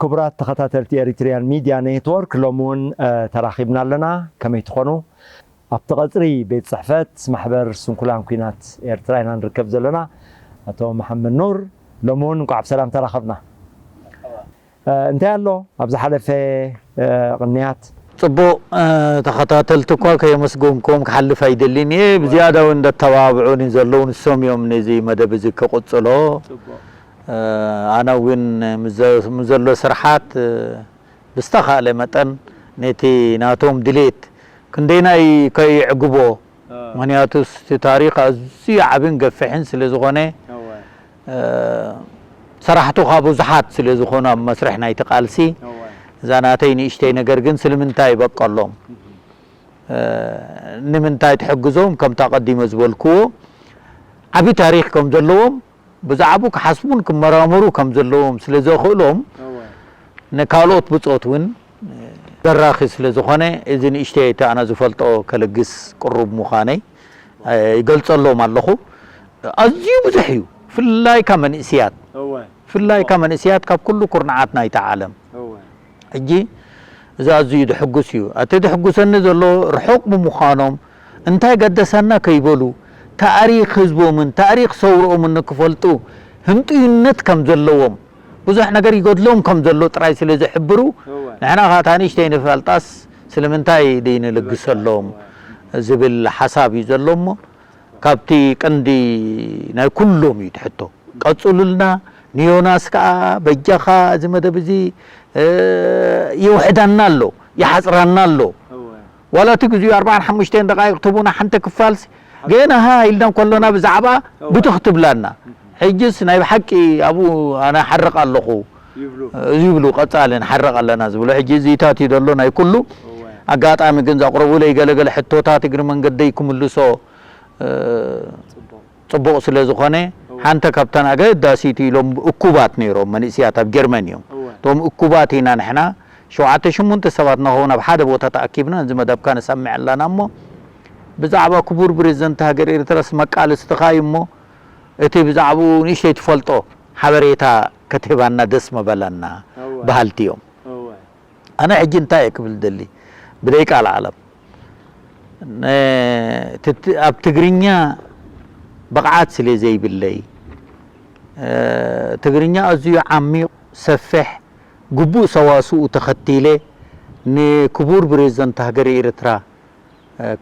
ክቡራት ተኸታተልቲ ኤሪትሪያን ሚድያ ኔትወርክ፣ ሎሚ እውን ተራኺብና ኣለና። ከመይ ትኾኑ? ኣብቲ ቀጽሪ ቤት ጽሕፈት ማሕበር ስንኩላን ኲናት ኤርትራ ኢና ንርከብ ዘለና። ኣቶ መሓመድ ኑር፣ ሎሚ እውን እንኳዕ ብሰላም ተራኸብና። እንታይ ኣሎ ኣብ ዝሓለፈ ቅንያት? ጽቡቕ። ተኸታተልቲ እኳ ከየመስገንኩም ክሓልፍ ኣይደልን እየ። ብዝያዳ እውን እንደተባብዑኒ ዘለዉ ንሶም እዮም ነዚ መደብ እዚ ክቕጽሎ። ኣነ እውን ምስ ዘሎ ስርሓት ብዝተኻእለ መጠን ነቲ ናቶም ድሌት ክንደይናይ ከይዕግቦ፣ ምኽንያቱ እቲ ታሪኽ ኣዝዩ ዓብን ገፊሕን ስለ ዝኾነ፣ ሰራሕቱ ካብ ብዙሓት ስለ ዝኾኑ ኣብ መስርሕ ናይቲ ቃልሲ፣ እዛ ናተይ ንእሽተይ ነገር ግን ስለምንታይ ይበቀሎም፣ ንምንታይ ትሕግዞም፣ ከምታ ቀዲመ ዝበልክዎ ዓቢ ታሪኽ ከም ዘለዎም ብዛዕቡ ክሓስቡን ክመራመሩ ከም ዘለዎም ስለ ዘኽእሎም፣ ንካልኦት ብጾት እውን ዘራኺ ስለ ዝኾነ፣ እዚ ንእሽተይ እቲ ኣነ ዝፈልጦ ከልግስ ቅሩብ ምዃነይ ይገልጸሎም ኣለኹ። ኣዝዩ ብዙሕ እዩ፣ ፍላይካ መንእስያት፣ ፍላይካ መንእስያት ካብ ኩሉ ኩርናዓት ናይታ ዓለም። ሕጂ እዚ ኣዝዩ ድሕጉስ እዩ። እቲ ድሕጉሰኒ ዘሎ ርሑቕ ብምዃኖም፣ እንታይ ገደሰና ከይበሉ፣ ታሪኽ ህዝቦምን ታሪኽ ሰውርኦምን ንክፈልጡ ህንጡይነት ከም ዘለዎም፣ ብዙሕ ነገር ይጎድሎም ከም ዘሎ ጥራይ ስለ ዝሕብሩ፣ ንሕና ኸኣ እታ ንእሽተይ ንፈልጣስ ስለምንታይ ደይንልግሰሎም ዝብል ሓሳብ እዩ ዘሎ እሞ፣ ካብቲ ቀንዲ ናይ ኩሎም እዩ እቲ ሕቶ። ቀጽሉልና፣ ንዮናስ ከኣ በጃኻ እዚ መደብ እዚ የውሕዳና ኣሎ፣ ይሓጽራና ኣሎ። ዋላ እቲ ግዜኡ ኣርባዓን ሓሙሽተን ደቃይቕ ትቡና ሓንቲ ክፋልሲ ገና ሃ ኢልና ከሎና ብዛዕባ ብትኽ ትብላና። ሕጅስ ናይ ብሓቂ ኣብኡ ኣነ ሓርቕ ኣለኹ ይብሉ፣ ቀጻሊ ንሓርቕ ኣለና ዝብሉ። ሕጂ እዚታት እዩ ዘሎ ናይ ኩሉ። ኣጋጣሚ ግን ዘቕረቡለይ ገለገለ ሕቶታት እግሪ መንገደይ ክምልሶ ጽቡቕ ስለ ዝኾነ፣ ሓንቲ ካብተን ኣገዳሲት ኢሎም እኩባት ነይሮም መንእስያት ኣብ ጀርመን እዮም። እቶም እኩባት ኢና ንሕና ሸውዓተ ሽሙንተ ሰባት ንኸውን ኣብ ሓደ ቦታ ተኣኪብና እዚ መደብካ ንሰምዕ ኣለና እሞ፣ ብዛዕባ ክቡር ፕሬዝደንት ሃገር ኤርትራስ መቃልስትኻ እዩ እሞ፣ እቲ ብዛዕባኡ ንእሽተይ ትፈልጦ ሓበሬታ ክትህባና ደስ ምበለና በሃልቲ እዮም። ኣነ ሕጂ እንታይ እየ ክብል ደሊ? ብደይ ቃል ዓለም ነ-፣ ትት-፣ ኣብ ትግርኛ ብቕዓት ስለ ዘይብለይ፣ ትግርኛ ኣዝዩ ዓሚቕ፣ ሰፊሕ፣ ግቡእ ሰዋስኡ ተኸቲለ ንክቡር ፕሬዝደንት ሃገር ኤርትራ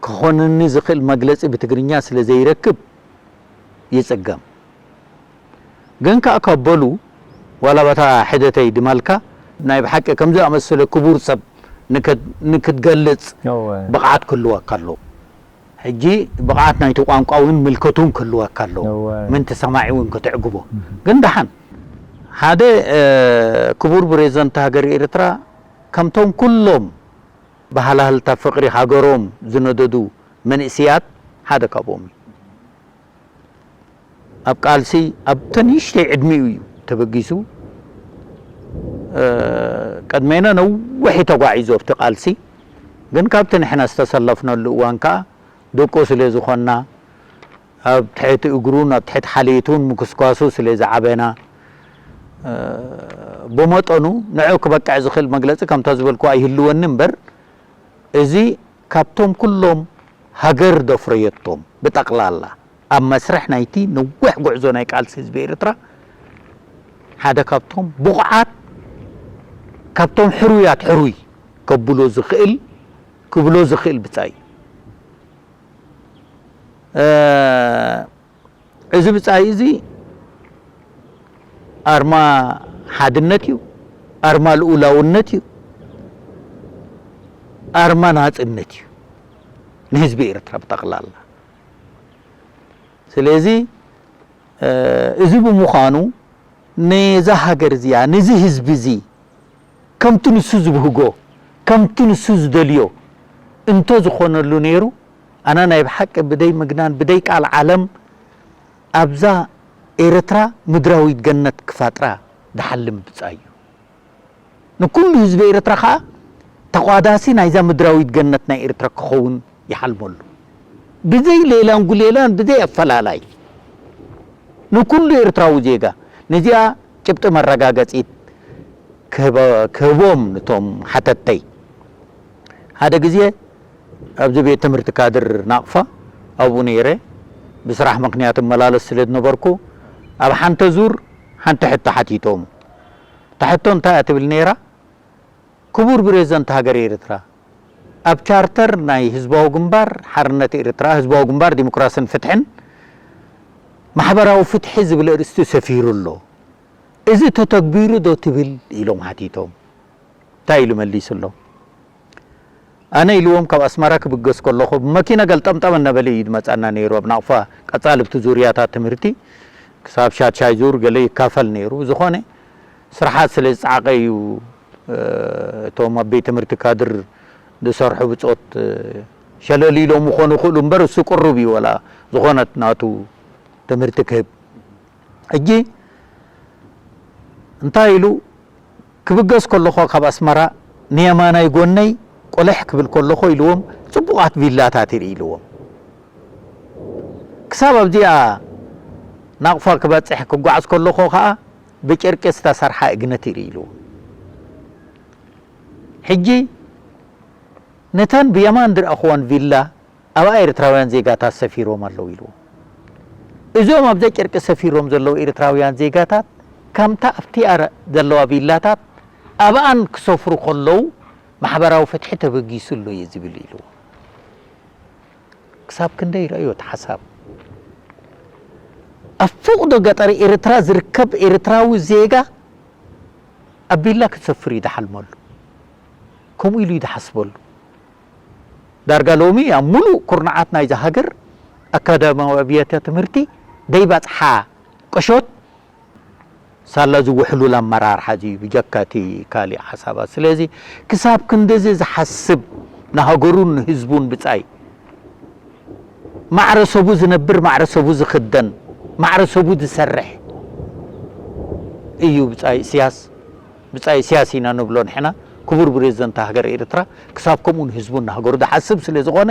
ክኾነኒ ዝኽእል መግለጺ ብትግርኛ ስለ ዘይረክብ ይጽገም። ግን ከኣ ካብ በሉ፣ ዋላ በታ ሕደተይ ድማልካ፣ ናይ ብሓቂ ከምዚ ኣመሰለ ክቡር ሰብ ንክት-፣ ንክትገልጽ እወ። ብቕዓት ክህልወካ ኣለዎ። ሕጂ ብቕዓት ናይቲ ቋንቋ እውን ምልከት እውን ክህልወካ ኣለዎ። እወ። ምእንቲ ሰማዒ እውን ከተዕግቦ። እህ። ግን ደሓን፣ ሓደ፣ እ፣ ክቡር ፕሬዝደንት ሃገር ኤርትራ፣ ከምቶም ኩሎም ብሃላህልታ ፍቕሪ ሃገሮም ዝነደዱ መንእስያት ሓደ ካብኦም እዩ። ኣብ ቃልሲ ኣብ ተንእሽተይ ዕድሚኡ እዩ ተበጊሱ። እ፣ ቅድሜና ነዊሕ እዩ ተጓዒዙ ኣብቲ ቃልሲ። ግን ካብቲ ንሕና ዝተሰለፍነሉ እዋን ከኣ ደቁ ስለ ዝኾንና፣ ኣብ ትሕቲ እግሩን ኣብ ትሕቲ ሓልየቱን ምኩስኳሱ ስለ ዝዓበና፣ እ፣ ብመጠኑ ንዑ ክበቅዕ ዝኽእል መግለጺ ከምታ ዝበልኩዋ ይህልወኒ እምበር፣ እዚ ካብቶም ኩሎም ሃገር ዘፍረየቶም ብጠቕላላ ኣብ መስርሕ ናይቲ ነዊሕ ጉዕዞ ናይ ቃልሲ ህዝቢ ኤርትራ ሓደ ካብቶም ብቑዓት፣ ካብቶም ሕሩያት ሕሩይ ከብሎ ዝኽእል፣ ክብሎ ዝኽእል ብጻይ እዩ። እ፣ እዚ ብጻይ እዚ ኣርማ ሓድነት እዩ፣ ኣርማ ልኡላውነት እዩ፣ ኣርማ ናጽነት እዩ ንህዝቢ ኤርትራ ብጠቕላላ። ስለዚ፣ እ፣ እዚ ብምዃኑ ነዛ ሃገር እዚኣ፣ ነዚ ህዝቢ እዚ ከምቲ ንሱ ዝብህጎ፣ ከምቲ ንሱ ዝደልዮ እንተ ዝኾነሉ ነይሩ፣ ኣነ ናይ ብሓቂ ብደይ ምግናን፣ ብደይ ቃል ዓለም ኣብዛ ኤርትራ ምድራዊት ገነት ክፋጥራ ድሓልም ብጻይ እዩ። ንኩሉ ህዝቢ ኤርትራ ከኣ ተቋዳሲ ናይዛ ምድራዊት ገነት ናይ ኤርትራ ክኸውን ይሓልመሉ። ብዘይ ሌላን ጉሌላን፣ ብዘይ ኣፈላላይ ንኩሉ ኤርትራዊ ዜጋ ነዚኣ ጭብጢ መረጋገጺት ክህቦም ንቶም ሓተተይ። ሓደ ግዜ ኣብዚ ቤት ትምህርቲ ካድር ናቕፋ ኣብኡ ነይረ። ብስራሕ ምኽንያት እመላለስ ስለ ዝነበርኩ ኣብ ሓንቲ ዙር ሓንቲ ሕቶ ሓቲቶም። እታ ሕቶ እንታይ እያ ትብል ነይራ? ክቡር ፕሬዝደንት ሃገር ኤርትራ፣ ኣብ ቻርተር ናይ ህዝባዊ ግንባር ሓርነት ኤርትራ፣ ህዝባዊ ግንባር ዲሞክራስን ፍትሕን፣ ማሕበራዊ ፍትሒ ዝብል ኣርእስቲ ሰፊሩ ኣሎ። እዚ ተተግቢሩ ዶ ትብል? ኢሎም ሓቲቶም። እንታይ ኢሉ መሊሱሎም? ኣነ ኢልዎም ካብ ኣስመራ ክብገስ ከለኹ ብመኪና ገልጠምጠም እናበለ እዩ ዝመጻና ነይሩ። ኣብ ናቕፋ ቀጻሊ ብቲ ዙርያታት ትምህርቲ ክሳብ ሻድሻይ ዙር ገለ ይካፈል ነይሩ። ዝኾነ ስርሓት ስለ ዝጸዓቐ እዩ፣ እቶም ኣብ ቤት ትምህርቲ ካድር ዝሰርሑ ብጾት ሸለል ኢሎም ክኾኑ ይኽእሉ እምበር እሱ ቅሩብ እዩ ወላ ዝኾነት ናቱ ትምህርቲ ክህብ። ሕጂ እንታይ ኢሉ ክብገስ ከለኹ ካብ ኣስመራ ንየማናይ ጎነይ ቆለሕ ክብል ከለኹ ኢልዎም ጽቡቓት ቪላታት ይርኢ ኢልዎም። ክሳብ ኣብዚኣ ናቕፋ ክበጽሕ ክጓዓዝ ከለኹ ከኣ ብጨርቂ ዝተሰርሓ እግነት ይርኢ ኢልዎም። ሕጂ ነተን ብየማን ዝረኣኽወን ቪላ ኣብኣ ኤርትራውያን ዜጋታት ሰፊሮም ኣለዉ ኢልዎ። እዞም ኣብዛ ጨርቂ ሰፊሮም ዘለዉ ኤርትራውያን ዜጋታት ከምታ ኣብቲኣ ዘለዋ ቪላታት ኣብኣን ክሰፍሩ ከለዉ ማሕበራዊ ፍትሒ ተበጊሱ ኣሎ እየ ዝብል ኢልዎ። ክሳብ ክንደይ ረእዮ እቲ ሓሳብ? ኣብ ፉቕ ዶ ገጠር ኤርትራ ዝርከብ ኤርትራዊ ዜጋ ኣብ ቪላ ክሰፍር እዩ ዝሓልመሉ። ከምኡ ኢሉ እዩ ዝሓስበሉ። ዳርጋ ሎሚ ኣብ ሙሉእ ኩርናዓት ናይዛ ሃገር ኣካዳሚያዊ ኣብያተ ትምህርቲ ደይባጽሓ ቅሾት ሳላ ዝውሕሉል ኣመራርሓ እዚ እዩ፣ ብጀካ እቲ ካሊእ ሓሳባት። ስለዚ ክሳብ ክንድዚ ዝሓስብ ንሃገሩን ንህዝቡን ብጻይ ማዕረ ሰቡ ዝነብር፣ ማዕረ ሰቡ ዝኽደን፣ ማዕረ ሰቡ ዝሰርሕ እዩ ብጻይ ኢሳያስ። ብጻይ ኢሳያስ ኢና ንብሎ ንሕና። ክቡር ፕሬዝደንት ሃገር ኤርትራ ክሳብ ከምኡ ንህዝቡን ንሃገሩ ዝሓስብ ስለ ዝኾነ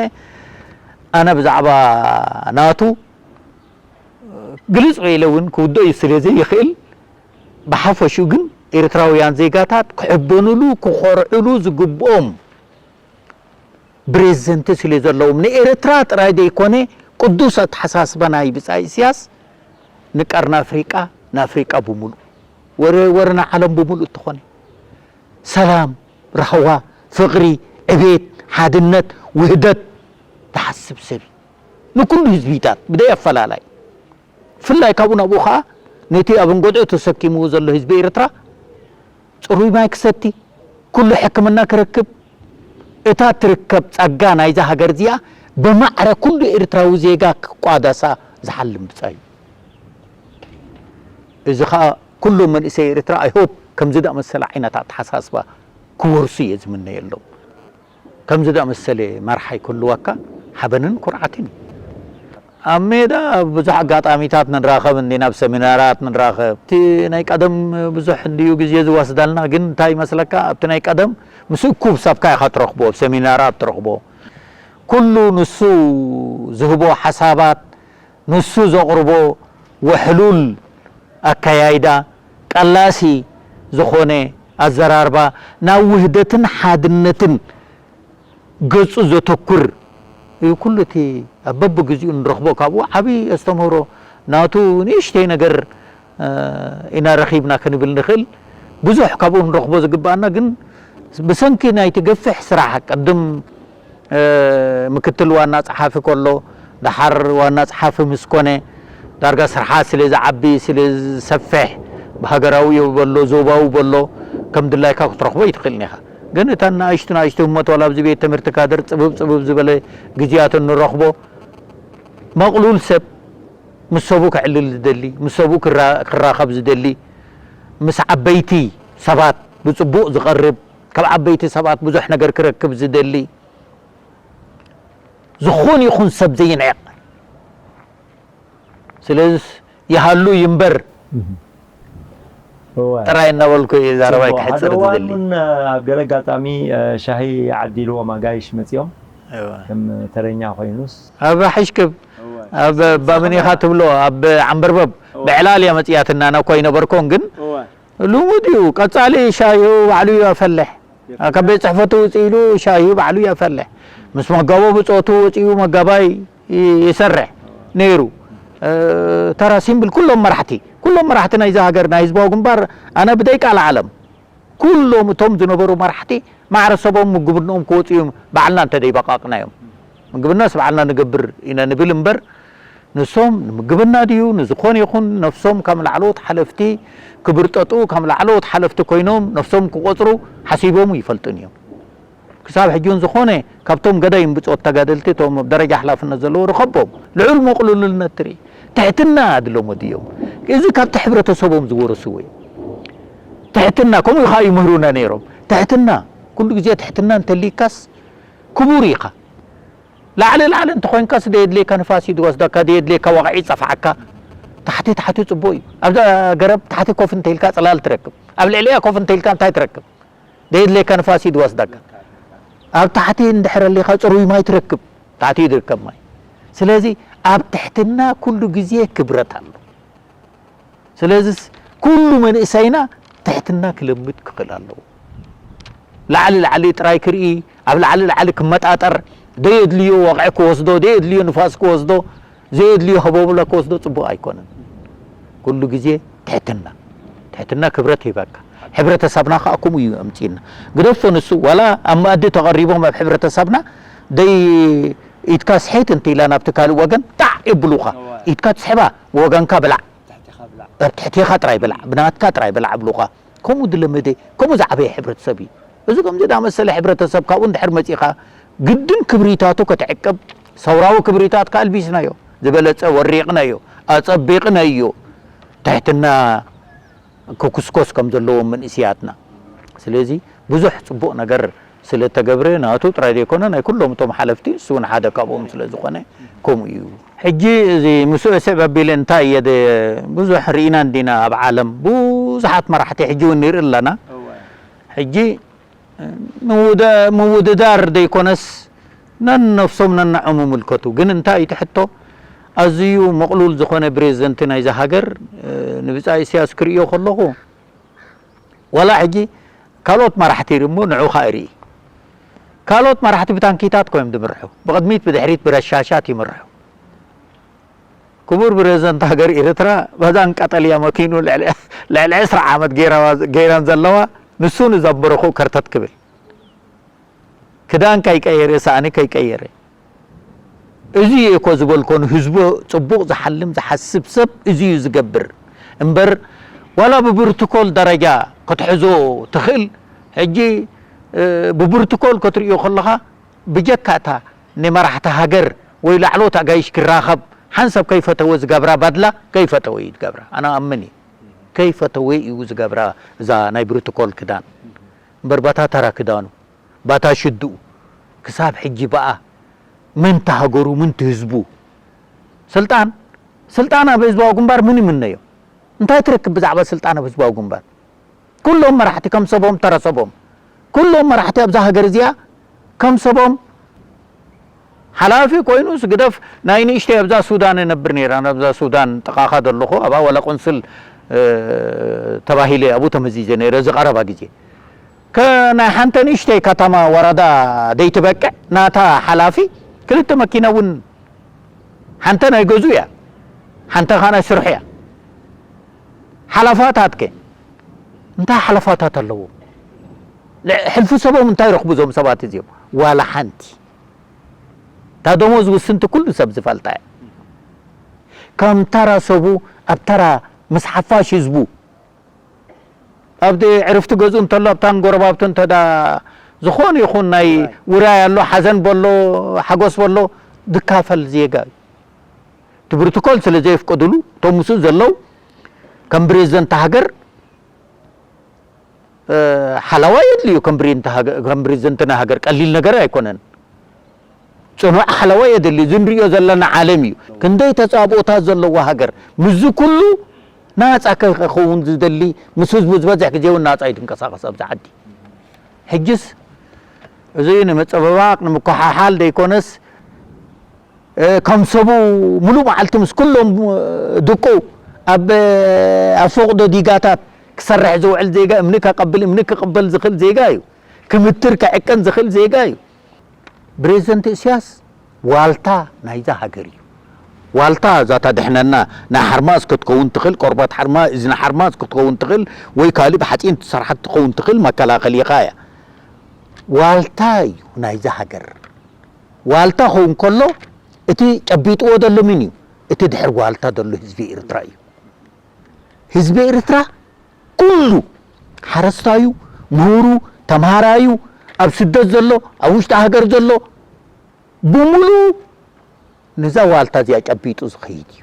ኣነ ብዛዕባ ናቱ ግልጽ ኢለ እውን ክውድኦ እዩ ስለ ዘይኽእል፣ ብሓፈሽኡ ግን ኤርትራውያን ዜጋታት ክሕበኑሉ ክኾርዕሉ ዝግብኦም ፕሬዝደንት ስለ ዘለዎም ንኤርትራ ጥራይ ዘይኮነ ቅዱስ ኣተሓሳስባ ናይ ብጻይ ኢሳያስ ንቀርኒ ኣፍሪቃ ንኣፍሪቃ ብምሉእ ወረ ወረ ንዓለም ብምሉእ እንተኾነ ሰላም፣ ራህዋ፣ ፍቕሪ፣ ዕቤት፣ ሓድነት፣ ውህደት ዝሓስብ ሰብ እዩ። ንኩሉ ህዝቢታት ብደይ ኣፈላላይ። ብፍላይ ካብኡ ናብኡ ኸዓ ነቲ ኣብ እንጎድዑ ተሰኪምዎ ዘሎ ህዝቢ ኤርትራ ጽሩይ ማይ ክሰቲ፣ ኩሉ ሕክምና ክረክብ፣ እታ ትርከብ ጸጋ ናይዛ ሃገር እዚኣ ብማዕረ ኩሉ ኤርትራዊ ዜጋ ክቋደሳ ዝሓልም ብጻይ እዩ። እዚ ኸኣ ኩሎም መንእሰይ ኤርትራ I hope ከምዚ ዝኣመሰለ ዓይነት ኣተሓሳስባ ክወርሱ እየ ዝምነየሎም። ከምዚ ዝኣመሰለ መርሓይ ክህልወካ ሓበንን ኩርዓትን እዩ። ኣብ ሜዳ ኣብ ብዙሕ ኣጋጣሚታት ንራኸብ እንዲና፣ ኣብ ሰሚናራት ንራኸብ። እቲ ናይ ቀደም ብዙሕ እንድዩ ግዜ ዝወስደልና፣ ግን እንታይ ይመስለካ ኣብቲ ናይ ቀደም ምስ እኩብ ሰብካ ኢኻ ትረኽቦ፣ ኣብ ሰሚናራት ትረኽቦ። ኩሉ ንሱ ዝህቦ ሓሳባት፣ ንሱ ዘቕርቦ ውሕሉል ኣከያይዳ፣ ቀላሲ ዝኾነ ኣዘራርባ፣ ናብ ውህደትን ሓድነትን ገጹ ዘተኩር እዩ። ኩሉ እቲ ኣብ በብግዚኡ ንረኽቦ ካብኡ ዓቢ ኣስተምህሮ ናቱ ንእሽተይ ነገር ኢና ረኺብና ክንብል ንኽእል። ብዙሕ ካብኡ ክንረኽቦ ዝግብኣና ግን ብሰንኪ ናይቲ ገፊሕ ስራሕ ቅድም ምክትል ዋና ጸሓፊ ከሎ ደሓር ዋና ጸሓፊ ምስ ኮነ ዳርጋ ስርሓት ስለ ዝዓቢ ስለ ዝሰፍሕ ብሃገራዊ በሎ ዞባዊ በሎ ከም ድላይካ ክትረኽቦ ኣይትኽእልን ኢኻ። ግን እተን ንኣሽቱ ንኣሽቱ ህሞት ዋላ ኣብዚ ቤት ትምህርቲ ካድር ጽብብ ጽብብ ዝበለ ግዜያት እንረኽቦ መቕሉል ሰብ ምስ ሰቡ ክዕልል ዝደሊ ምስ ሰቡ ክራኸብ ዝደሊ ምስ ዓበይቲ ሰባት ብጽቡቕ ዝቐርብ ካብ ዓበይቲ ሰባት ብዙሕ ነገር ክረክብ ዝደሊ ዝኾነ ይኹን ሰብ ዘይንዕቕ ስለዚ ይሃሉ ይንበር ጥራይ እናበልኩ እየ ዛረባይ ክሕፅር ዝደሊ። ኣብ ገለ ኣጋጣሚ ሻሂ ዓዲልዎም ኣጋይሽ መፂኦም ከም ተረኛ ኮይኑስ ኣብ ሓሽክብ ኣብ ባምኒኻ ትብሎ ኣብ ዓንበርበብ ብዕላል እያ መፅያትና ናኳ ይነበርኮን ግን ልሙድ እዩ። ቀጻሊ ሻሂ ባዕሉ እዩ ኣፈልሕ። ካብ ቤት ጽሕፈቱ ውጽእ ኢሉ ሻሂ ባዕሉ እዩ ኣፈልሕ። ምስ መጋቦ ብጾቱ ወጺኡ መጋባይ ይ-፣ ይሰርሕ ነይሩ። እ፣ ተራ ሲምብል ኩሎም መራሕቲ፣ ኩሎም መራሕቲ ናይዛ ሃገር ናይ ህዝባዊ ግንባር ኣነ ብደይ ቃል ዓለም ኩሎም እቶም ዝነበሩ መራሕቲ ማዕረ ሰቦም ምግብንኦም ክወጽኡ እዮም፣ ባዕልና እንተ ደይበቃቕናዮም። ምግብናስ ባዕልና ንገብር ኢና ንብል እምበር፣ ንሶም ንምግብና ድዩ ንዝኾነ ይኹን ነፍሶም ከም ላዕለዎት ሓለፍቲ ክብርጠጡ፣ ከም ላዕለዎት ሓለፍቲ ኮይኖም ነፍሶም ክቆጽሩ ሓሲቦም ይፈልጡን እዮም። ክሳብ ሕጂ እውን ዝኾነ ካብቶም ገዳይም ብጾት ተጋደልቲ፣ እቶም ኣብ ደረጃ ሓላፍነት ዘለዉ ርኸቦም ልዑል መቕሉልነት ትርኢ። ትሕትና ኣድሎም ወድዮም። እዚ ካብቲ ሕብረተሰቦም ዝወረስዎ እዩ። ትሕትና፣ ከምኡ ኢኻ ይምህሩና ነይሮም። ትሕትና፣ ኩሉ ግዜ ትሕትና እንተልይካስ ክቡር ኢኻ። ላዕሊ ላዕሊ እንተኾይንካስ ደየድልየካ ንፋስ እዩ ዝወስደካ፣ ደየድልየካ ወቕዒ ይጸፍዓካ። ታሕቲ ታሕቲ ጽቡቕ እዩ። ኣብዛ ገረብ ታሕቲ ኮፍ እንተኢልካ ጽላል ትረክብ። ኣብ ልዕሊኣ ኮፍ እንተኢልካ እንታይ ትረክብ? ደየድልየካ ንፋስ እዩ ዝወስደካ። ኣብ ታሕቲ እንድሕር ኣሊኻ ጽሩይ ማይ ትረክብ። ታሕቲ እዩ ዝርከብ ማይ። ስለዚ ኣብ ትሕትና ኩሉ ግዜ ክብረት ኣሎ። ስለዚስ ኩሉ መንእሰይና ትሕትና ክለምድ ክኽእል ኣለዎ። ላዕሊ ላዕሊ ጥራይ ክርኢ፣ ኣብ ላዕሊ ላዕሊ ክመጣጠር፣ ደየድልዮ ወቕዒ ክወስዶ፣ ደየድልዮ ንፋስ ክወስዶ፣ ዘየድልዮ ሃቦብላ ክወስዶ ጽቡቕ ኣይኮነን። ኩሉ ግዜ ትሕትና፣ ትሕትና ክብረት ይህበካ። ሕብረተሰብና ከኣ ከምኡ እዩ ኣምጺእና። ግደፎ ንሱ፣ ዋላ ኣብ መኣዲ ተቐሪቦም ኣብ ሕብረተሰብና ደይ ኢድካ ስሒት እንተ ኢላ ናብቲ ካልእ ወገን ጣዕ የብሉኻ። እዋ። ኢድካ ትስሕባ፣ ወገንካ ብላዕ። ትሕትኻ ብላዕ። ኣብ ትሕቴኻ ጥራይ ብላዕ፣ ብናትካ ጥራይ ብላዕ ብሉኻ። ከምኡ ዝለመደ፣ ከምኡ ዝዓበየ ሕብረተሰብ እዩ። እዚ ከምዚ ዝኣመሰለ ሕብረተሰብ ካብኡ እንድሕር መጺኻ፣ ግድን ክብሪታቱ ክትዕቅብ፣ ሰውራዊ ክብሪታትካ ኣልቢስናዮ፣ ዝበለጸ ወሪቕናዮ፣ ኣጸቢቕናዮ። ትሕትና ክኩስኮስ ከም ዘለዎም መንእስያትና። ስለዚ ብዙሕ ጽቡቕ ነገር ስለ ተገብረ ናቱ ጥራይ ዘይኮነ ናይ ኩሎም እቶም ሓለፍቲ ንሱ እውን ሓደ ካብኦም ስለ ዝኾነ ከምኡ እዩ። ሕጂ እዚ ምስኡ ስዕብ ኣቢለ እንታይ እየ ደ-፣ ብዙሕ ርኢና እንዲና ኣብ ዓለም ብዙሓት መራሕቲ ሕጂ እውን ንርኢ ኣለና። እወ። ሕጂ ምውደ-፣ ምውድዳር ዘይኮነስ ነንነፍሶም ነንዖም ይምልከቱ። ግን እንታይ እቲ ሕቶ ኣዝዩ መቕሉል ዝኾነ ፕሬዝደንት ናይዛ ሃገር፣ እ፣ ንብጻይ ኢሳያስ ክርእዮ ከለኹ ዋላ ሕጂ ካልኦት መራሕቲ እሞ ንዑ ኸኣ ይርኢ። ካልኦት መራሕቲ ብታንኪታት ኮይኖም ዝምርሑ፣ ብቕድሚት ብድሕሪት ብረሻሻት ይምርሑ። ክቡር ፕሬዝደንት ሃገር ኤርትራ በዛን ቀጠልያ መኪኑ ልዕሊ፣ ልዕሊ ዕስራ ዓመት ገይራ-፣ ገይረን ዘለዋ ንሱ ንዘንበረኹ ከርተት ክብል። ክዳን ከይቀየረ፣ ሳእኒ ከይቀየረ። እዚ እየ እኮ ዝበልኮ፣ ንህዝቡ ጽቡቕ ዝሓልም ዝሓስብ ሰብ እዚ እዩ ዝገብር። እምበር ዋላ ብብርትኮል ደረጃ ክትሕዞ ትኽእል። ሕጂ፣ እ፣ ብብርትኮል ክትርእዮ ከለኻ ብጀካ እታ ንመራሕቲ ሃገር ወይ ላዕሎት ኣጋይሽ ክራኸብ ሓንሳብ ከይፈተወ ዝገብራ ባድላ ከይፈተወ እዩ ዝገብራ። ኣነ ኣምን እየ። ከይፈተወ እዩ ዝገብራ እዛ ናይ ብርትኮል ክዳን። እምበር ባታ ተራ ክዳኑ፣ ባታ ሽድኡ፣ ክሳብ ሕጂ በኣ ምንቲ ሃገሩ፣ ምንቲ ህዝቡ። ስልጣን፣ ስልጣን ኣብ ህዝባዊ ግንባር ምን ይምነዮ? እንታይ ትረክብ ብዛዕባ ስልጣን ኣብ ህዝባዊ ግንባር? ኩሎም መራሕቲ ከም ሰቦም ተረሰቦም። ኩሎም መራሕቲ ኣብዛ ሃገር እዚኣ ከም ሰቦም ሓላፊ ኮይኑስ ግደፍ፣ ናይ ንእሽተይ ኣብዛ ሱዳን እነብር ነይረ። ኣብዛ ሱዳን ጥቓኻ ዘለኹ፣ ኣብኣ ዋላ ቆንስል፣ እ፣ ተባሂለ ኣብኡ ተመዚዘ ነይረ፣ እዚ ቀረባ ግዜ። ከ-፣ ናይ ሓንቲ ንእሽተይ ከተማ ወረዳ ደይትበቅዕ፣ ናታ ሓላፊ ክልተ መኪና እውን፣ ሓንተ ናይ ገዙ እያ፣ ሓንተ ኸኣ ናይ ስርሑ እያ። ሓለፋታት ከ እንታይ ሓለፋታት ኣለዎም? ል-፣ ሕልፊ ሰቦም እንታይ ረኽቡ እዞም ሰባት እዚኦም? ዋላ ሓንቲ። እታ ደሞዝ ውስንቲ ኩሉ ሰብ ዝፈልጣ እያ። ከም ተራ ሰቡ ኣብ ተራ ምስ ሓፋሽ ህዝቡ ኣብቲ ዕርፍቲ ገዝኡ እንተሎ ኣብታን ጎረባብቱ እንተ ደኣ ዝኾነ ይኹን ናይ ውራይ ኣሎ፣ ሓዘን በሎ፣ ሓጎስ በሎ ዝካፈል ዜጋ እዩ። እቲ ፕሮቶኮል ስለ ዘየፍቀድሉ እቶም ምስኡ ዘለዉ ከም ፕሬዝደንት ሃገር እ፣ ሓለዋ የድልዩ። ከም ፕሬዝደንት ሃገ-፣ ከም ፕሬዝደንት ናይ ሃገር ቀሊል ነገር ኣይኮነን። ጽኑዕ ሓለዋ የድሊ። እዚ ንሪኦ ዘለና ዓለም እዩ። ክንደይ ተጻብኦታት ዘለዋ ሃገር። ምስዚ ኩሉ ናጻ ከ-፣ ክኸውን ዝደሊ፣ ምስ ህዝቡ ዝበዝሕ ግዜ እውን ናጻ እዩ ዝንቀሳቐስ ኣብዚ ዓዲ። ሕጅስ እዚ ንምጽብባቕ፣ ንምኩሓሓል ዘይኮነስ፣ እ፣ ከም ሰቡ ሙሉእ መዓልቲ ምስ ኩሎም፣ እ፣ ድቁ ኣብ፣ ኣብ ፎቕ ዶ ዲጋታት ክሰርሕ ዝውዕል ዜጋ፣ እምኒ ከቐብል፣ እምኒ ክቕበል ዝኽእል ዜጋ እዩ። ክምትር፣ ክዕቀን ዝኽእል ዜጋ እዩ። ፕሬዚደንት ኢሳያስ ዋልታ ናይዛ ሃገር እዩ። ዋልታ እዛ ተድሕነና፣ ናይ ሓርማዝ ክትከውን ትኽእል፣ ቆርበት ሓርማ፣ እዝኒ ሓርማዝ ክትከውን ትኽእል፣ ወይ ካልእ ብሓጺን ትሰርሓት ትኸውን ትኽእል መከላኸሊኻ እያ። ዋልታ እዩ ናይዛ ሃገር። ዋልታ ክኸውን ከሎ፣ እቲ ጨቢጥዎ ዘሎ ምን እዩ? እቲ ድሕሪ ዋልታ ዘሎ ህዝቢ ኤርትራ እዩ። ህዝቢ ኤርትራ ኩሉ፣ ሓረስታዩ፣ ምሁሩ፣ ተምሃራዩ፣ ኣብ ስደት ዘሎ፣ ኣብ ውሽጢ ሃገር ዘሎ፣ ብምሉኡ ነዛ ዋልታ እዚኣ ጨቢጡ ዝኸይድ እዩ።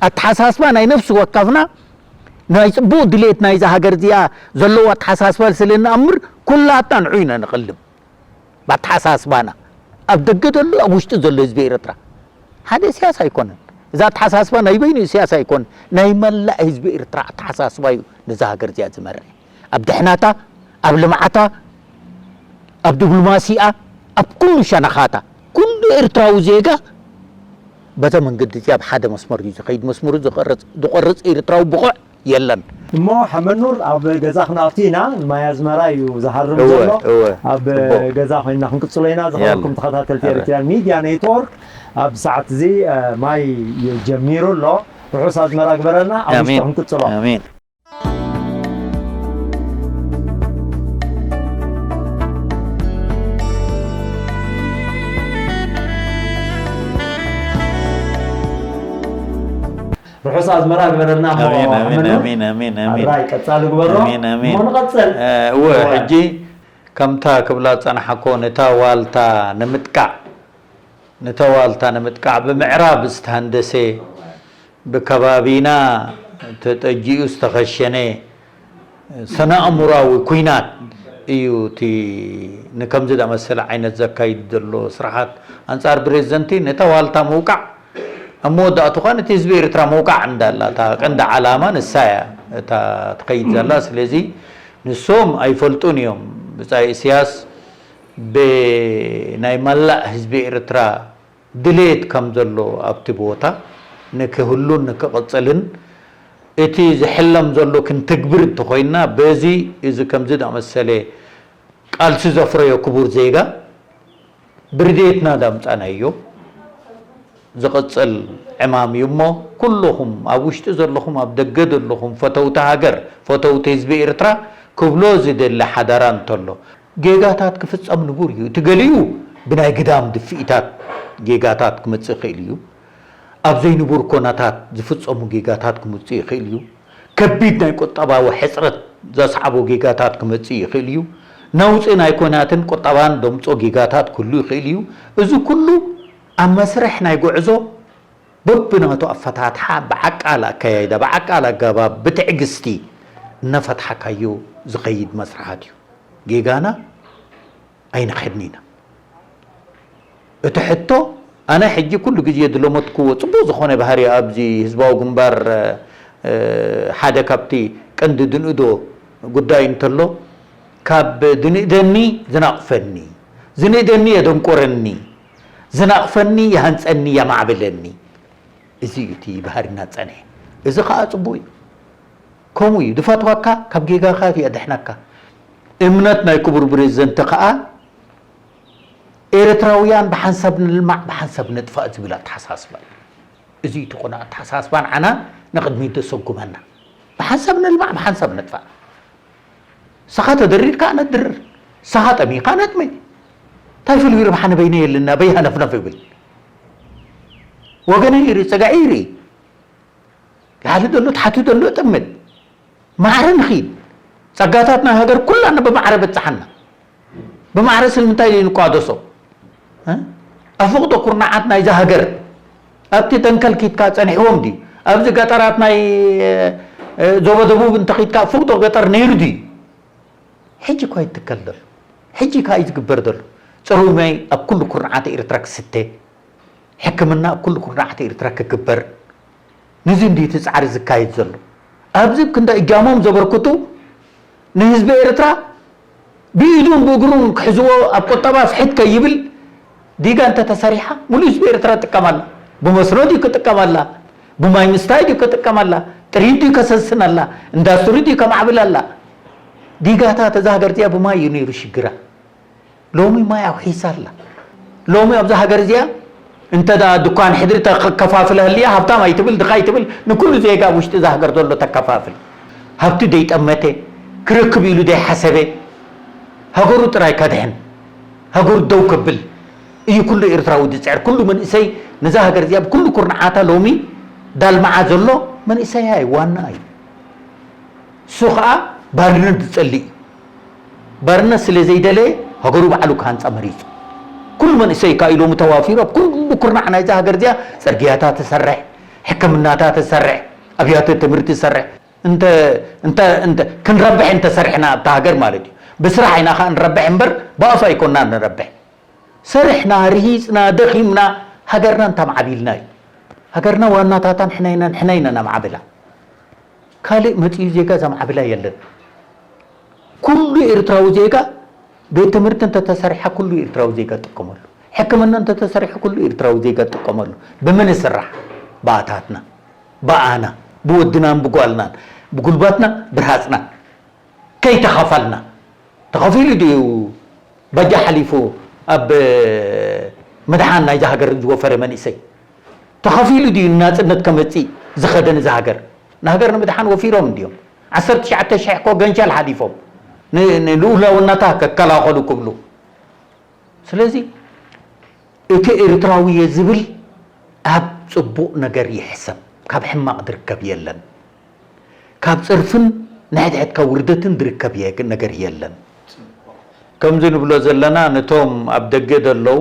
ኣተሓሳስባ ናይ ነፍሲ ወከፍና፣ ናይ ጽቡቕ ድሌት ናይዛ ሃገር እዚኣ ዘለዎ ኣተሓሳስባ ስለ እንኣምር፣ ኩላትና ንዑ ኢና ንቕልም። ብኣተሓሳስባና፣ ኣብ ደገ ዘሎ፣ ኣብ ውሽጢ ዘሎ ህዝቢ ኤርትራ ሓደ ኢሳያስ ኣይኮነን። እዛ ኣተሓሳስባ ናይ በይኑ ኢሳያስ ኣይኮነን፣ ናይ መላእ ህዝቢ ኤርትራ ኣተሓሳስባ እዩ ነዛ ሃገር እዚኣ ዝመርሕ። ኣብ ድሕነታ፣ ኣብ ልምዓታ፣ ኣብ ዲፕሎማሲኣ፣ ኣብ ኩሉ ሸነኻታ፣ ኩሉ ኤርትራዊ ዜጋ በዛ መንገዲ እዚኣ ኣብ ሓደ መስመር እዩ ዝኸይድ። መስመሩ ዝቐርጽ፣ ዝቖርጽ ኤርትራዊ ብቑዕ የለን። እሞ ሓመድ ኑር፣ ኣብ ገዛ ክንኣቱ ኢና። ማይ ኣዝመራ እዩ ዝሃርም እወ፣ ዘሎ። እወ፣ ኣብ ጽቡቕ። ገዛ ኮይንና ክንቅጽሎ ኢና። ዝኸበርኩም የለን። ተኸታተልቲ ኣበ። ኤርትራን ሚድያ ኔትወርክ፣ ኣብ ሰዓት እዚ፣ እ፣ ማይ ጀሚሩ ኣሎ። ርሑስ ኣዝመራ ግበረልና። ኣብ ውሽጢ ኣሜን። ክንቅጽሎ። ኣሜን። ርሑስ ኣዝመራ ግበረልና። ኣሜን፣ ኣሜን፣ ኣሜን፣ ኣሜን፣ ኣሜን። ኣራይ ቀጻሊ ግበሮ። ኣሜን፣ ኣሜን። እሞ ንቐጽል። እ፣ እወ፣ እወ። ሕጂ ከምታ ክብላ ዝጸናሕኮ፣ ነታ ዋልታ ንምጥቃዕ፣ ነታ ዋልታ ንምጥቃዕ፣ ብምዕራብ ዝተሃንደሰ፣ ብከባቢና ተጠጂኡ ዝተኸሸነ፣ ስነ ኣእምሮኣዊ ኲናት እዩ እቲ ንከምዚ ዝኣመሰለ ዓይነት ዘካይድ ዘሎ ስርሓት ኣንጻር ፕሬዚደንቲ። ነታ ዋልታ ምውቃዕ፣ ኣብ መወዳእቱ ኸኣ ነቲ ህዝቢ ኤርትራ ምውቃዕ እንዳላ፣ እታ ቀንዲ ዓላማ ንሳ እያ እታ ትኸይድ ዘላ። ስለዚ ንሶም ኣይፈልጡን እዮም። ብጻይ ኢሳያስ ብናይ መላእ ህዝቢ ኤርትራ ድሌት ከም ዘሎ ኣብቲ ቦታ ንክህሉን ንክቕጽልን፣ እቲ ዝሕለም ዘሎ ክንትግብር እንተኾይንና፣ በዚ እዚ ከምዚ ዝኣመሰለ ቃልሲ ዘፍረዮ ክቡር ዜጋ ብርድየትና ዳምጻናዮ ዝቕጽል ዕማም እዩ እሞ፣ ኩልኹም ኣብ ውሽጢ ዘለኹም፣ ኣብ ደገ ዘለኹም ፈተውቲ ሃገር፣ ፈተውቲ ህዝቢ ኤርትራ ክብሎ ዝደሊ ሓደራ እንተሎ፣ ጌጋታት ክፍጸም ንቡር እዩ። እቲ ገሊኡ ብናይ ግዳም ድፍኢታት ጌጋታት ክመጽእ ይኽእል እዩ። ኣብ ዘይንቡር ኮነታት ዝፍጸሙ ጌጋታት ክመጽእ ይኽእል እዩ። ከቢድ ናይ ቁጠባዊ ሕጽረት ዘስዓቦ ጌጋታት ክመጽእ ይኽእል እዩ። ነውጺ ናይ ኮናትን ቁጠባን ደምጾ ጌጋታት ክህሉ ይኽእል እዩ። እዚ ኩሉ ኣብ መስርሕ ናይ ጉዕዞ በብናቱ ኣፈታትሓ ብዓቃል ኣከያይዳ፣ ብዓቃል ኣገባብ፣ ብትዕግስቲ እናፈትሓካዮ ዝኸይድ መስርሓት እዩ። ጌጋና ኣይንኸድን ኢና። እቲ ሕቶ፣ ኣነ ሕጂ ኩሉ ግዜ ዝለመድክዎ ጽቡቕ ዝኾነ ባህሪ ኣብዚ ህዝባዊ ግንባር፣ እ፣ ሓደ ካብቲ ቀንዲ ዝንእዶ ጉዳይ እንተሎ፣ ካብ ዝንእደኒ ዝነቕፈኒ፣ ዝንእደኒ የደንቆረኒ፣ ዝነቕፈኒ የሃንጸኒ፣ የማዕብለኒ። እዚ እዩ እቲ ባህሪና ዝጸንሐ። እዚ ኸኣ ጽቡቕ እዩ። ከምኡ እዩ። ዝፈትወካ ካብ ጌጋኻ እዩ የድሕነካ። እምነት ናይ ክቡር ፕሬዚደንት ኸኣ ኤርትራውያን ብሓንሳብ ንልማዕ፣ ብሓንሳብ ንጥፋእ ዝብል ኣተሓሳስባ እዩ። እዚ እዩ እቲ ቁኑዕ ኣተሓሳስባ ንዓና ንቕድሚት ዘሰጉመና። ብሓንሳብ ንልማዕ፣ ብሓንሳብ ንጥፋእ። ንስኻ ተደሪርካ ኣነ ድርር፣ ንስኻ ጠሚኻ ኣነ ጥመይ። እንታይ ፍሉይ ረብሓ ንበይነይ የለና፣ በይ ሃነፍነፍ ይብል። ወገነይ ይርኢ፣ ጸጋዒ ይርኢ። ላዕሊ ዘሎ፣ ታሕቲ ዘሎ ይጥምት። ማዕረ ንኺድ። ጸጋታት ናይ ሃገር ኩላና ብማዕረ በጽሓና። ብማዕረ ስለምንታይ ዘይንቋደሶ? እ? ኣፍቕዶ ኩርናዓት ናይዛ ሃገር ኣብቲ ደንከል ኪድካ ጸኒሕዎም ድዩ? ኣብዚ ገጠራት ናይ፣ እ፣ እ፣ ዞባ ደቡብ እንተኺድካ ፍቕዶ ገጠር ነይሩ ድዩ? ሕጂ እኳ ይትከል ዘሎ። ሕጂ ከኣ እዩ ዝግበር ዘሎ። ጽሩይ ማይ ኣብ ኩሉ ኩርናዓት ኤርትራ ክስተ፣ ሕክምና ኣብ ኩሉ ኩርናዓት ኤርትራ ክግበር። ነዚ እንድዩ እቲ ጻዕሪ ዝካየድ ዘሎ። ኣብዚ ክንዲ እጃሞም ዘበርክቱ ንህዝቢ ኤርትራ ብኢዱን ብእግሩን ክሕዝዎ፣ ኣብ ቁጠባ ፍሕት ከይብል ዲጋ እንተተሰሪሓ፣ ሙሉእ ህዝቢ ኤርትራ ይጥቀም ኣላ። ብመስኖ ድዩ ክጥቀም ኣላ? ብማይ ምስታይ ድዩ ክጥቀም ኣላ? እቲ ጥሪት ድዩ ከሰስን ኣላ? ኢንዳስትሪ ድዩ ከማዕብል ኣላ? ዲጋታት እዛ ሃገር እዚኣ ብማይ እዩ ነይሩ ሽግራ። ሎሚ ማይ ኣውሒሳ ኣላ። ሎሚ ኣብዛ ሃገር እዚኣ እንተ ደኣ ድኳን ሕድሪ ተከፋፍል ሃልያ ሃብታም ኣይትብል፣ ድኻ ኣይትብል፣ ንኩሉ ዜጋ ኣብ ውሽጢ እዛ ሃገር ዘሎ ተከፋፍል። ሃብቲ ደይጠመተ፣ ክረክብ ኢሉ ደይሓሰበ፣ ሃገሩ ጥራይ ከድሕን፣ ሃገሩ ደው ከብል እዩ ኩሉ ኤርትራዊ ዝጽዕር። ኩሉ መንእሰይ ነዛ ሃገር እዚኣ ብኩሉ ኩርንዓታ ሎሚ ዳልምዓ ዘሎ መንእሰያ እዩ፣ ዋና እዩ። እሱ ኸኣ ባርነት ዝጸልእ እዩ። ባርነት ስለ ዘይደለየ ሃገሩ ባዕሉ ክሃንጻ መሪጹ። ኩሉ መንእሰይ ከኣ ኢሎሙ ተዋፊሩ ኣብ ኩሉ ኩርናዕ ናይዛ ሃገር እዚኣ ጽርግያታት ትሰርሕ፣ ሕክምናታት ትሰርሕ፣ ኣብያተ ትምህርቲ ትሰርሕ። እንተ እንተ እንተ ክንረብሕ እንተሰርሕና ኣብታ ሃገር ማለት እዩ። ብስራሕ ኢና ኸኣ ንረብሕ እምበር ብኣፍ ኣይኮንና ንረብሕ። ሰሪሕና፣ ርሂጽና፣ ደኺምና፣ ሃገርና እንተማዕቢልና እዩ። ሃገርና ዋናታታ ንሕና ኢና፣ ንሕና ኢና ነማዕብላ። ካልእ መጺኡ ዜጋ ዘማዕብላ የለን። ኩሉ ኤርትራዊ ዜጋ ቤት ትምህርቲ እንተተሰሪሓ ኩሉ ኤርትራዊ ዜጋ ጥቀመሉ። ሕክምና እንተተሰሪሑ ኩሉ ኤርትራዊ ዜጋ ጥቀመሉ። ብመን ይስራሕ? ብኣታትና፣ ብኣና፣ ብወድናን ብጓልናን፣ ብጉልባትና፣ ብርሃጽና። ከይተኸፈልና። ተኸፊሉ ድዩ ባጃ ሓሊፉ ኣብ ምድሓን ናይዛ ሃገር ዝወፈረ መንእሰይ? ተኸፊሉ ድዩ ናጽነት ከመጽእ ዝኸደ ንዛ ሃገር? ንሃገር ንምድሓን ወፊሮም እንድዮም። ዓሰርተ ትሽዓተ ሽሕ እኮ ገንሻል ሓሊፎም። ን-፣ ንልኡላውነታ ከከላኸሉ ክብሉ። ስለዚ እቲ ኤርትራዊ እየ ዝብል ኣብ ጽቡቕ ነገር ይሕሰብ። ካብ ሕማቕ ዝርከብ የለን። ካብ ጽርፍን ንሕድሕድካ ውርደትን ዝርከብ የ-፣ ነገር የለን። ከምዚ ንብሎ ዘለና ነቶም ኣብ ደገ ዘለዉ፣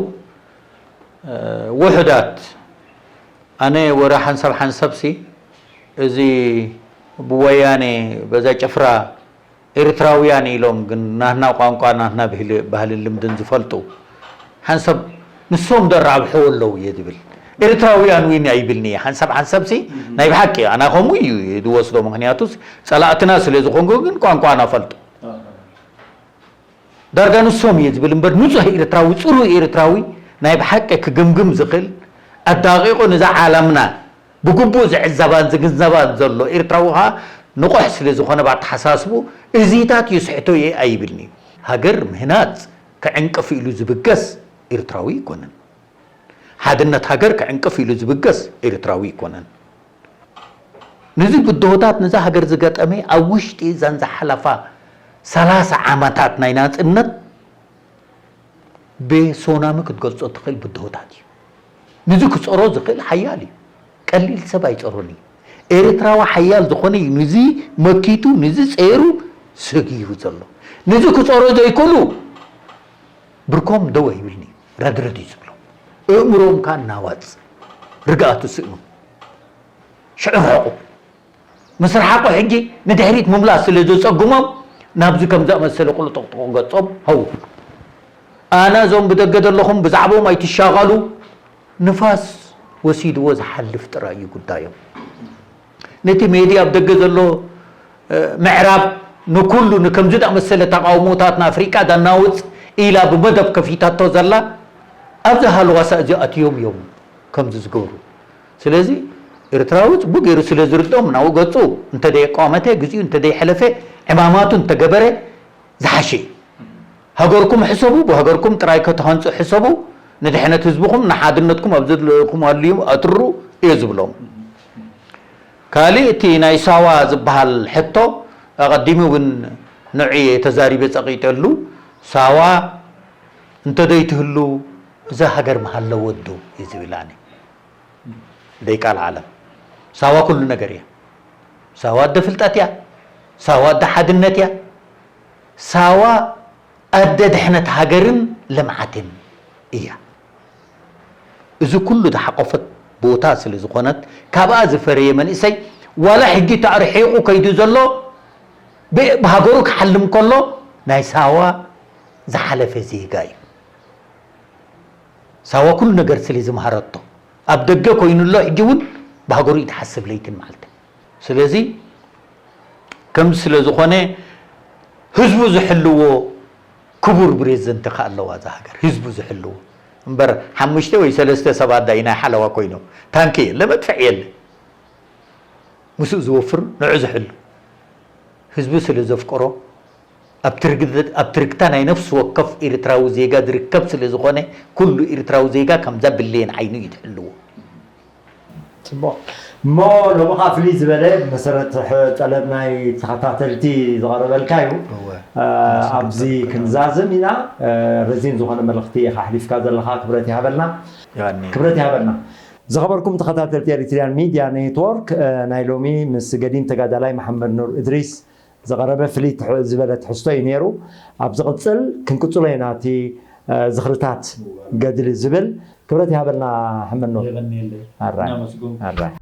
እ፣ ውሑዳት፣ ኣነ ወረ ሓንሳብ ሓንሳብሲ እዚ ብወያኔ በዛ ጭፍራ ኤርትራውያን ኢሎም ግን ናህና ቋንቋ፣ ናህና ብህሊ-፣ ባህልን ልምድን ዝፈልጡ ሓንሳብ ንሶም ዶ ኣራብሕዎ ኣለዉ እየ ዝብል። ኤርትራውያን እውን ኣይብልኒ እየ። ሓንሳብ ሓንሳብሲ ናይ ብሓቂ ኣና ከምኡ እዩ ዝወስዶ። ምኽንያቱስ ጸላእትና ስለ ዝኾንኩ ግን ቋንቋና ፈልጡ። ዳርጋ ንሶም እየ ዝብል እምበር ንጹህ ኤርትራዊ፣ ጽሩይ ኤርትራዊ ናይ ብሓቂ ክግምግም ዝኽእል ኣዳቂቑ ንዛ ዓለምና ብግቡእ ዝዕዘባን ዝግንዘባን ዘሎ ኤርትራዊ ኸኣ ንቑሕ ስለ ዝኾነ ብኣተሓሳስቡ እዚታት ይስሕቶ እየ ኣይብልን'ዩ። ሃገር ምህናጽ ክዕንቅፍ ኢሉ ዝብገስ ኤርትራዊ ኣይኮነን። ሓድነት ሃገር ክዕንቅፍ ኢሉ ዝብገስ ኤርትራዊ ኣይኮነን። ነዚ ብድሆታት ነዛ ሃገር ዝገጠመ ኣብ ውሽጢ እዘን ዝሓለፋ ሰላሳ ዓመታት ናይ ናጽነት ብሶናሚ ክትገልጾ እትኽእል ብድሆታት እዩ። ነዚ ክጸሮ ዝኽእል ሓያል እዩ። ቀሊል ሰብ ኣይጸሮን እዩ። ኤርትራዊ ሓያል ዝኾነ እዩ። ነዚ መኪቱ፣ ነዚ ጸይሩ ሰጊሩ ዘሎ። ነዚ ክጸሮ ዘይክእሉ ብርኮም ደው ኣይብልኒ እዩ። ረድረድ እዩ ዝብሎ። እእምሮም ከኣ እናዋጽ ርግኣት ስእኑ። ሽዑ ርሕቑ። ምስ ረሓቑ ሕጂ ንድሕሪት ምምላስ ስለ ዘጸግሞም ናብዚ ከም ዝኣመሰለ ቁልጥቕጥቕ ገጾም ሀው። ኣነ እዞም ብደገ ዘለኹም ብዛዕባኦም ኣይትሻቐሉ። ንፋስ ወሲድዎ ዝሓልፍ ጥራይ እዩ ጉዳዮም። ነቲ ሜድያ ኣብ ደገ ዘሎ፣ እ፣ ምዕራብ ንኩሉ ንከምዚ ዝኣመሰለ ተቓውሞታት ንኣፍሪቃ ዘናውጽ ኢላ ብመደብ ከፊታቶ ዘላ ኣብዚ ሃለዋሳ እዚ ኣትዮም እዮም ከምዚ ዝገብሩ። ስለዚ ኤርትራዊ ጽቡቅ ገይሩ ስለ ዝርድኦም ናብኡ ገጹ እንተ ደየቋመተ፣ ግዚኡ እንተ ደይሐለፈ፣ ዕማማቱ እንተ ገበረ ዝሓሸ እዩ። ሃገርኩም ሕሰቡ፣ ብሃገርኩም ጥራይ ከተሃንጹ ሕሰቡ፣ ንድሕነት ህዝብኹም፣ ንሓድነትኩም ኣብ ዘለኹም ኣልዩ ኣትሩ እየ ዝብሎም። ካልእ እቲ ናይ ሳዋ ዝበሃል ሕቶ ኣቐዲሙ እውን ንዑ እየ ተዛሪበ ጸቒጠሉ። ሳዋ እንተደይትህሉ እዛ ሃገር ምሃለወት ዶ እዩ ዝብል ኣነ። ደይ ቃል ዓለም። ሳዋ ኩሉ ነገር እያ። ሳዋ ኣደ ፍልጠት እያ። ሳዋ ኣደ ሓድነት እያ። ሳዋ ኣደ ድሕነት ሃገርን ልምዓትን እያ። እዚ ኩሉ ዝሓቆፈት ቦታ ስለ ዝኾነት፣ ካብኣ ዝፈረየ መንእሰይ ዋላ ሕጂ ተኣርሒቑ ከይዱ ዘሎ ብ-፣ ብሃገሩ ክሓልም ከሎ ናይ ሳዋ ዝሓለፈ ዜጋ እዩ። ሳዋ ኩሉ ነገር ስለ ዝምሃረቶ፣ ኣብ ደገ ኮይኑ ኣሎ፣ ሕጂ እውን ብሃገሩ እዩ ትሓስብ ለይትን መዓልትን። ስለዚ ከምዚ ስለ ዝኾነ ህዝቡ ዝሕልዎ ክቡር ፕሬዝደንት ከ ኣለዋ እዛ ሃገር፣ ህዝቡ ዝሕልዎ። እምበር ሓሙሽተ ወይ ሰለስተ ሰባት ዳይ ናይ ሓለዋ ኮይኖም፣ ታንኪ የለ፣ መድፍዕ የለ። ምስኡ ዝወፍር ንዑ ዝሕሉ ህዝቢ ስለ ዘፍቀሮ ኣብ ትርግት- ኣብ ትርግታ ናይ ነፍሲ ወከፍ ኤርትራዊ ዜጋ ዝርከብ ስለ ዝኾነ ኩሉ ኤርትራዊ ዜጋ ከምዛ ብሌን ዓይኑ እዩ ዝሕልዎ። ፅቡቕ። እሞ ሎሚ ከዓ ፍልይ ዝበለ ብመሰረት ሕ- ጠለብ ናይ ተኸታተልቲ ዝቐረበልካ እዩ። እወ። እ፣ ኣብዚ ክንዛዝም ኢና። እ፣ ረዚን ዝኾነ መልእኽቲ ኢኻ ኣሕሊፍካ ዘለኻ። ክብረት ይሃበልና። ዮሃኒ። ክብረት ይሃበልና። ዝኸበርኩም ተኸታተልቲ ኤሪትሪያን ሚድያ ኔትወርክ፣ እ፣ ናይ ሎሚ ምስ ገዲም ተጋዳላይ መሓመድ ኑር እድሪስ ዝቐረበ ፍልይ ትሕ- ዝበለ ትሕዝቶ እዩ ነይሩ። ኣብ ዝቕፅል ክንቅፅሎ ኢና እቲ፣ እ፣ ዝኽርታት ገድሊ ዝብል። ክብረት ይሃበልና ሓመድ ኑር። የቐንየለይ። ኣራይ። እናመስገንኩ። ኣራይ።